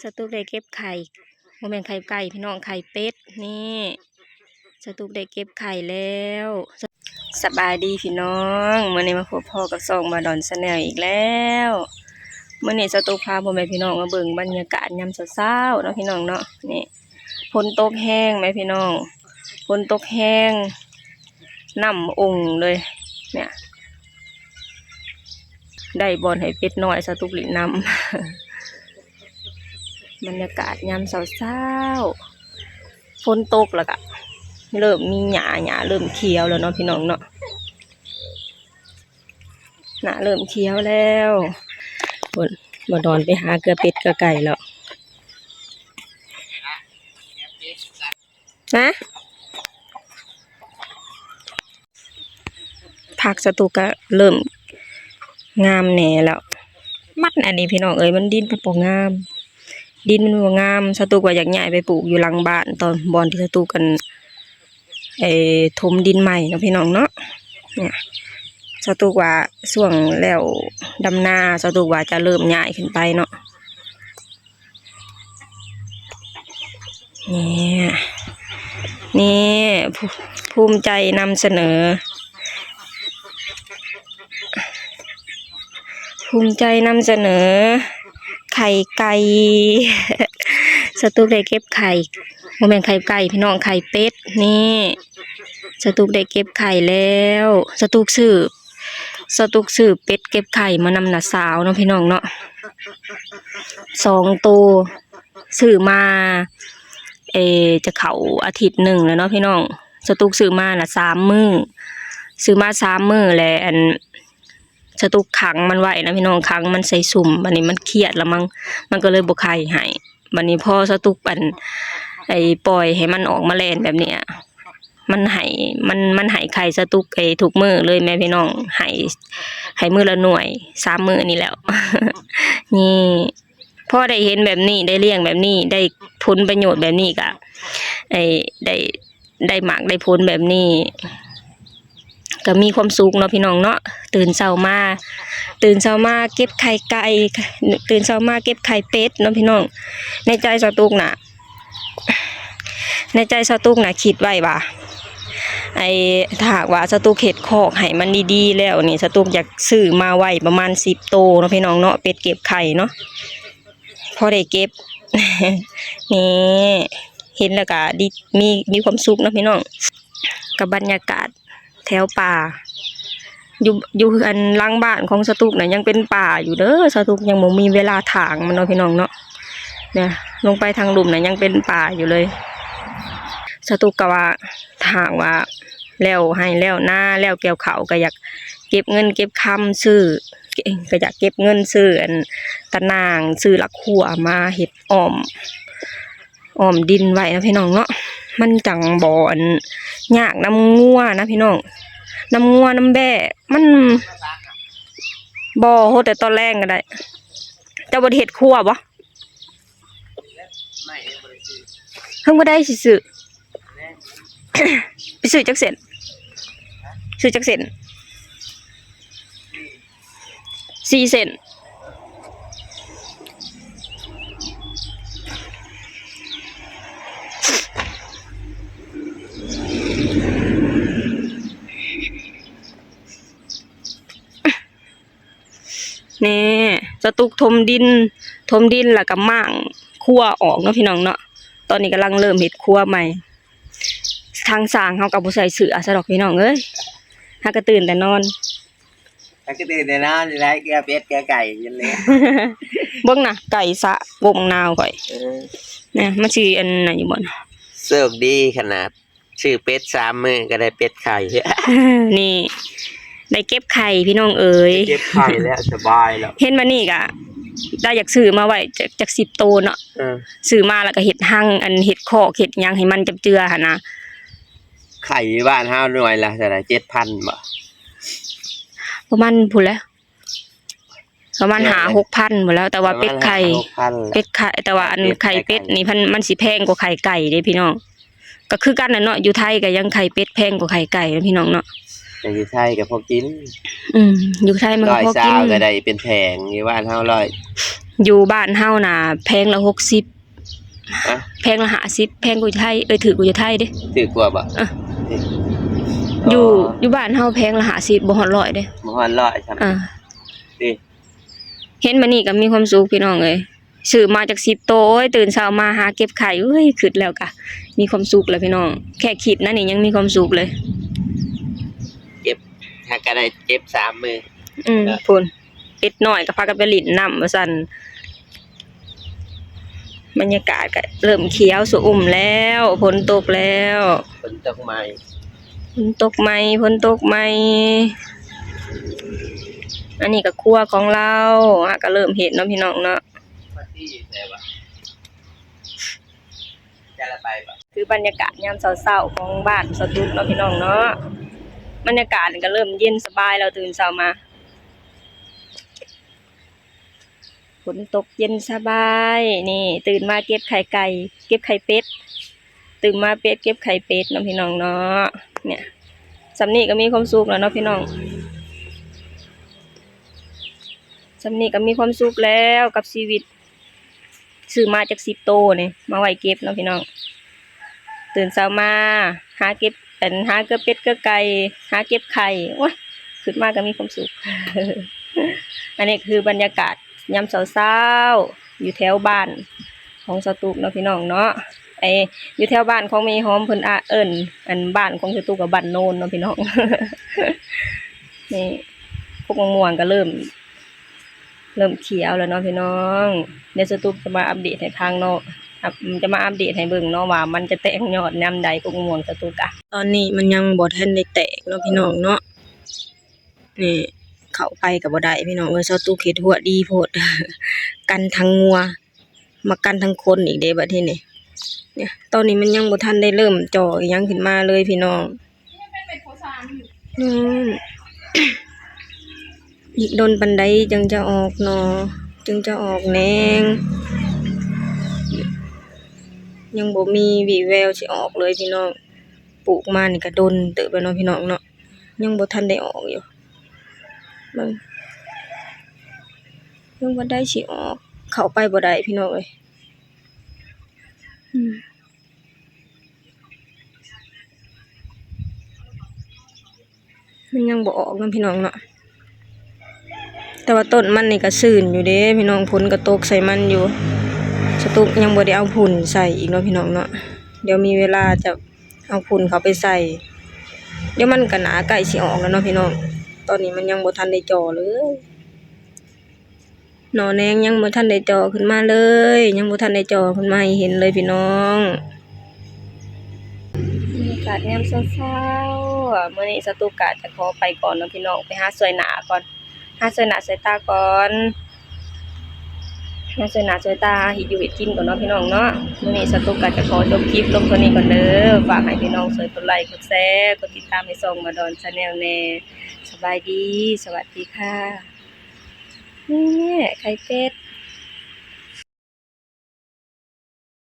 ສາວຕຸກໄດ້ເກັບໄຂ່ ບໍ່ແມ່ນໄຂ່ໄກ່ພີ່ນ້ອງ ໄຂ່ເປັດ. ນີ້ ສາວຕຸກໄດ້ເກັບໄຂ່ແລ້ວ. ສະບາຍດີພີ່ນ້ອງ ມື້ນີ້ມາພົບພໍ້ກັບຊ່ອງບ່າວດອນ Channel ອີກແລ້ວ. ມື້ນີ້ສາວຕຸກພາພໍ່ແມ່ພີ່ນ້ອງມາເບິ່ງບັນຍາກາດຍາມເຊົ້າໆເນາະ ພີ່ນ້ອງເນາະ. ນີ້ ຝົນຕົກແຮງແມ່ພີ່ນ້ອງ ຝົນຕົກແຮງ ນ້ຳອົ່ງເລີຍ. ເນ່ຍ ໄດ້ບ່ອນໃຫ້ເປັດນ້ອຍສາວຕຸກຫຼິ້ນນ້ຳ. ບັນຍາກາດຍາມເຊົ້າໆ ຝົນຕົກແລ້ວກະເລີ່ມມີຫຍ້າ ຫຍ້າເລີ່ມຂຽວແລ້ວເນາະ ພີ່ນ້ອງເນາະ. ໜ້າເລີ່ມຂຽວແລ້ວ. ພຸ້ນ ບ່າວດອນໄປຫາເກືອເປັດເກືອໄກ່ແລ້ວ. ຮະ ຜັກສາວຕຸກກະເລີ່ມງາມແດ່ແລ້ວ. ມັນອັນນີ້ພີ່ນ້ອງເອີຍ ມັນດິນມັນບໍ່ງາມ ດິນມັນບໍ່ງາມ. ສາວຕຸກວ່າຢາກຍ້າຍໄປປູກຢູ່ຫຼັງບ້ານ ຕອນບ່ອນທີ່ສາວຕຸກ ອັນ ເອີ ຖົມດິນໃໝ່ເນາະ ພີ່ນ້ອງເນາະ. ເນ່ຍ ສາວຕຸກວ່າຊ່ວງແລ້ວດຳນາ ສາວຕຸກວ່າຈະເລີ່ມຍ້າຍຂຶ້ນໄປເນາະ. ນີ້ ນີ້ ພູ ພູມໃຈນຳສະເໜີ ພູມໃຈນຳສະເໜີໄຂ່ໄກ່. ສາວຕຸກໄດ້ເກັບໄຂ່ ບໍ່ແມ່ນໄຂ່ໄກ່ພີ່ນ້ອງ ໄຂ່ເປັດ. ນີ້ ສາວຕຸກໄດ້ເກັບໄຂ່ແລ້ວ. ສາວຕຸກຊື້ ສາວຕຸກຊື້ເປັດເກັບໄຂ່ມານຳນ້າສາວເນາະ ພີ່ນ້ອງເນາະ ສອງໂຕ. ຊື້ມາ ເອີ ຈະເຂົ້າອາທິດໜຶ່ງແລ້ວເນາະ ພີ່ນ້ອງ. ສາວຕຸກຊື້ມານະສາມມື້ ຊື້ມາສາມມື້ແລ້ວ ອັນ ສາວຕຸກຂັງມັນໄວ້ນະ ພີ່ນ້ອງ ຂັງມັນໃສ່ຊຸ່ມ. ບາດນີ້ມັນຄຽດລະມັງ ມັນກໍເລີຍບໍ່ໄຂ່ໃຫ້. ບາດນີ້ພໍສາວຕຸກ ອັນ ໄອ້ ປ່ອຍໃຫ້ມັນອອກມາແລ່ນແບບນີ້ ມັນໃຫ້ ມັນ ມັນໃຫ້ໄຂ່ສາວຕຸກ ໄອ້ ທຸກມື້ເລີຍແມ່ພີ່ນ້ອງ ໃຫ້ ໃຫ້ມື້ລະໜ່ວຍ ສາມມື້ນີ້ແລ້ວ. ນີ້ ພໍໄດ້ເຫັນແບບນີ້ ໄດ້ລ້ຽງແບບນີ້ ໄດ້ຜົນປະໂຫຍດແບບນີ້ ກະ ໄດ້ ໄດ້ ໄດ້ໝາກໄດ້ຜົນແບບນີ້ ກະມີຄວາມສຸກເນາະ ພີ່ນ້ອງເນາະ. ຕື່ນເຊົ້າມາ ຕື່ນເຊົ້າມາເກັບໄຂ່ໄກ່ ຕື່ນເຊົ້າມາເກັບໄຂ່ເປັດເນາະ ພີ່ນ້ອງ. ໃນໃຈສາວຕຸກນະ ໃນໃຈສາວຕຸກນະຄິດໄວ້ວ່າ ໄອ້ ຖ້າຫາກວ່າສາວຕຸກເຮັດຄອກໃຫ້ມັນດີໆແລ້ວນີ້ ສາວຕຸກຢາກຊື້ມາໄວ້ປະມານສິບໂຕເນາະ ພີ່ນ້ອງເນາະ ເປັດເກັບໄຂ່ເນາະ ພໍໄດ້ເກັບ. ນີ້ ເຫັນແລ້ວກະດີ ມີ ມີຄວາມສຸກເນາະ ພີ່ນ້ອງ ກັບບັນຍາກາດ ແຖວປ່າ ຢູ່ ຢູ່ເຮືອນຫຼັງບ້ານຂອງສາວຕຸກນະ ຍັງເປັນປ່າຢູ່ເດີ. ສາວຕຸກຍັງບໍ່ມີເວລາຖາງມັນເນາະ ພີ່ນ້ອງເນາະ. ນະ ລົງໄປທາງລຸ່ມນະ ຍັງເປັນປ່າຢູ່ເລີຍ. ສາວຕຸກກະວ່າ ຖ້າຫາກວ່າແລ້ວໄຮ່ແລ້ວນາ ແລ້ວກ່ຽວເຂົ້າ ກະຢາກເກັບເງິນເກັບຄຳຊື້ ກະຢາກເກັບເງິນຊື້ ອັນ ຕາໜ່າງ ຊື້ລະຂົ້ວມາເຮັດອ້ອມ ອ້ອມດິນໄວ້ເນາະ ພີ່ນ້ອງເນາະ. ມັນຈັ່ງບໍ່ ອັນ ຍາກນຳງົວນະ ພີ່ນ້ອງ ນຳງົວນຳແບ້ ມັນບໍ່ ໂຫ ແຕ່ຕອນແລງກະໄດ້. ເຈົ້າບໍ່ໄດ້ເຮັດຄົວບໍ່? ເພິ່ງບໍ່ໄດ້ຊິຊື້ ໄປຊື້ຈັກເສັ້ນ? ຊື້ຈັກເສັ້ນ? ສີ່ເສັ້ນ. ນີ້ ສາວຕຸກຖົມດິນ ຖົມດິນແລ້ວກະມ້າງຄົວອອກເນາະ ພີ່ນ້ອງເນາະ. ຕອນນີ້ກຳລັງເລີ່ມເຮັດຄົວໃໝ່. ທາງຊ່າງເຮົາກະບໍ່ໃສ່ເສື້ອຊະດອກ ພີ່ນ້ອງເອີຍ ຫາກະຕື່ນແຕ່ນອນ ຫາກະຕື່ນແຕ່ນອນ ແລ້ວເກືອເປັດເກືອໄກ່ຢູ່ແລ້ວ. ເບິ່ງນະ ໄກ່ສະກົງນາວຂ້ອຍ ເອີ ນະ ມັນຊິອັນນັ້ນຢູ່ບໍ່ນະ? ໂຊກດີຂະໜາດ ຊື້ເປັດສາມມື້ກະໄດ້ເປັດໄຂ່. ນີ້ ໄດ້ເກັບໄຂ່ພີ່ນ້ອງເອີຍ ໄດ້ເກັບໄຂ່ແລ້ວ ສະບາຍແລ້ວ. ເຫັນບາດນີ້ກະ ລາວຢາກຊື້ມາໄວ້ຈັກ ຈັກສິບໂຕເນາະ ເອີ ຊື້ມາແລ້ວກະເຮັດຮັງ ອັນ ເຮັດຄອກເຮັດຫຍັງໃຫ້ມັນຈຳເຈືອຫັ້ນນະ. ໄຂ່ຢູ່ບ້ານເຮົາໜ່ວຍລະເທົ່າໃດ? ເຈັດພັນບໍ່? ປະມານພຸ້ນແຫຼະ ປະມານຫ້າຫົກພັນພຸ້ນແຫຼະ. ແຕ່ວ່າເປັດໄຂ່ ປະມານຫ້າຫົກພັນແຫຼະ ເປັດໄຂ່ ແຕ່ວ່າອັນໄຂ່ເປັດນີ້ ໄຂ່ເປັດນີ້ ມັນ ມັນຊິແພງກວ່າໄຂ່ໄກ່ເດ້ພີ່ນ້ອງ. ກະຄືກັນແຫຼະເນາະ ຢູ່ໄທກະຍັງໄຂ່ເປັດແພງກວ່າໄຂ່ໄກ່ເນາະ ພີ່ນ້ອງເນາະ. ແຕ່ຢູ່ໄທກະພໍກິນ ອືມ ຢູ່ໄທມັນກະພໍກິນ ຮ້ອຍຊາວກະໄດ້ເປັນແຜງ ຢູ່ບ້ານເຮົາຮ້ອຍ ຢູ່ບ້ານເຮົານະແຜງລະຫົກສິບ ຮະ? ແຜງລະຫ້າສິບ ແພງກວ່າຢູ່ໄທ ເອີຍ ຖືກກວ່າຢູ່ໄທເດ້. ຖືກກວ່າບໍ່? ເອີ ຢູ່ ອໍ ຢູ່ບ້ານເຮົາແຜງລະຫ້າສິບ ບໍ່ຮອດຮ້ອຍເດ້. ບໍ່ຮອດຮ້ອຍຊ້ຳ ອ່າ ຕິ ເຫັນບາດນີ້ກໍມີຄວາມສຸກພີ່ນ້ອງເອີຍ. ຊື້ມາຈັກສິບໂຕ ໂອ້ຍ ຕື່ນເຊົ້າມາຫາເກັບໄຂ່ ເອີຍ ຄຶດແລ້ວກະມີຄວາມສຸກແລ້ວພີ່ນ້ອງ. ແຄ່ຄິດນະນີ້ຍັງມີຄວາມສຸກເລີຍ. ເກັບ ຫາກະໄດ້ເກັບສາມມື້. ອືມ ເນາະ ພຸ້ນ ເປັດນ້ອຍກໍພາກັນໄປຫຼິ້ນນ້ຳວ່າຊັ້ນ. ບັນຍາກາດກໍເລີ່ມຂຽວຊະອຸ່ມແລ້ວ ຝົນຕົກແລ້ວ ຝົນຕົກໃໝ່ ຝົນຕົກໃໝ່ ຝົນຕົກໃໝ່. ອັນນີ້ກໍຄົວຂອງລາວ ຫາກະເລີ່ມເຮັດເນາະພີ່ນ້ອງເນາະ. ຄືບັນຍາກາດຍາມເຊົ້າໆຂອງບ້ານສະຕຸກເນາະພີ່ນ້ອງເນາະ. ບັນຍາກາດນີ້ກໍເລີ່ມເຢັນສະບາຍແລ້ວ ຕື່ນເຊົ້າມາ ຝົນຕົກເຢັນສະບາຍ. ນີ້ ຕື່ນມາເກັບໄຂ່ໄກ່ ເກັບໄຂ່ເປັດ ຕື່ນມາເປັດ ເກັບໄຂ່ເປັດເນາະພີ່ນ້ອງເນາະ. ເນຍ ສ່ຳນີ້ກໍມີຄວາມສຸກແລ້ວເນາະພີ່ນ້ອງ ສ່ຳນີ້ກໍມີຄວາມສຸກແລ້ວກັບຊີວິດ. ຊື້ມາຈັກສິບໂຕນີ້ ມາໄວ້ເກັບເນາະພີ່ນ້ອງ. ຕື່ນເຊົ້າມາຫາເກັບ ອັນ ຫາເກືອເປັດເກືອໄກ່ ຫາເກັບໄຂ່ ໂອ້ຍ ຄຶດມາກໍມີຄວາມສຸກ. ອັນນີ້ຄືບັນຍາກາດຍາມເຊົ້າໆ ຢູ່ແຖວບ້ານຂອງສະຕຸກເນາະພີ່ນ້ອງເນາະ. ໄອ້ ຢູ່ແຖວບ້ານຂອງແມ່ຫອມເພິ່ນ ອາ ເອີ້ນ ອັນ ບ້ານຂອງສະຕຸກວ່າບ້ານໂນນເນາະພີ່ນ້ອງ. ນີ້ ກົກມະມ່ວງກໍເລີ່ມ ເລີ່ມຂຽວແລ້ວເນາະພີ່ນ້ອງ. ດຽວສະຕຸກຈະມາອັບເດດໃຫ້ຟັງເນາະ ອັບ ຈະມາອັບເດດໃຫ້ເບິ່ງເນາະວ່າມັນຈະແຕກຍອດຍາມໃດ ກົກມ່ວງສະຕຸກກະ. ຕອນນີ້ມັນຍັງບໍ່ທັນໄດ້ແຕກເນາະພີ່ນ້ອງເນາະ. ນີ້ ເຂົ້າໄປກໍບໍ່ໄດ້ພີ່ນ້ອງເອີຍ ສະຕຸກເຮັດຮົ້ວດີໂພດ ກັນທັງງົວ ມາກັນທັງຄົນອີກເດ້ບັດທີນີ້. ເນຍ ຕອນນີ້ມັນຍັງບໍ່ທັນໄດ້ເລີ່ມຈໍ່ອີ່ຫຍັງຂຶ້ນມາເລີຍພີ່ນ້ອງ. ອືມ ອີກດົນປານໃດຈຶ່ງຈະອອກໜໍ່ ຈຶ່ງຈະອອກແໜງ? ຍັງບໍ່ມີວີ່ແວວຊິອອກເລີຍພີ່ນ້ອງ. ປູກມານີ້ກະດົນເຕີບແລ້ວເນາະພີ່ນ້ອງເນາະ ຍັງບໍ່ທັນໄດ້ອອກຢູ່. ເບິ່ງ ຍັງບໍ່ໄດ້ຊິອອກ ເຂົ້າໄປບໍ່ໄດ້ພີ່ນ້ອງເອີຍ. ອືມ ມັນຍັງບໍ່ອອກເນາະພີ່ນ້ອງເນາະ. ແຕ່ວ່າຕົ້ນມັນນີ້ກໍຊື່ນຢູ່ເດ້ພີ່ນ້ອງ ຝົນກໍຕົກໃສ່ມັນຢູ່. ສະຕຸກຍັງບໍ່ໄດ້ເອົາຝຸ່ນໃສ່ອີກເນາະພີ່ນ້ອງເນາະ. ດຽວມີເວລາຈະເອົາຝຸ່ນເຂົ້າໄປໃສ່. ດຽວມັນກໍໜ້າໃກ້ຊິອອກແລ້ວເນາະພີ່ນ້ອງ. ຕອນນີ້ມັນຍັງບໍ່ທັນໄດ້ຈໍ່ເລີຍ. ໜໍ່ແໜງຍັງບໍ່ທັນໄດ້ຈໍ່ຂຶ້ນມາເລີຍ ຍັງບໍ່ທັນໄດ້ຈໍ່ຂຶ້ນມາໃຫ້ເຫັນເລີຍພີ່ນ້ອງ. ບັນຍາກາດຍາມເຊົ້າໆ ມື້ນີ້ສະຕຸກກະຈະຂໍໄປກ່ອນເນາະພີ່ນ້ອງ ໄປຫາຊ່ວຍໜ້າກ່ອນ ຫາຊ່ວຍໜ້າຊ່ວຍຕາກ່ອນ ຫາຊ່ວຍໜ້າຊ່ວຍຕາເຮັດຢູ່ເຮັດກິນກ່ອນເນາະພີ່ນ້ອງເນາະ. ມື້ນີ້ສະຕຸກກະຈະຂໍຈົບຄລິບລົງເທົ່ານີ້ກ່ອນເດີ. ຝາກໃຫ້ພີ່ນ້ອງຊ່ວຍກົດໄລ ກົດແຊ ກົດຕິດຕາມໃຫ້ຊ່ອງມາດອນ Channel ແດ່. ສະບາຍດີ ສະຫວັດດີຄ່ະ. ນີ້ແຫຼະໄຂ່ເປັດ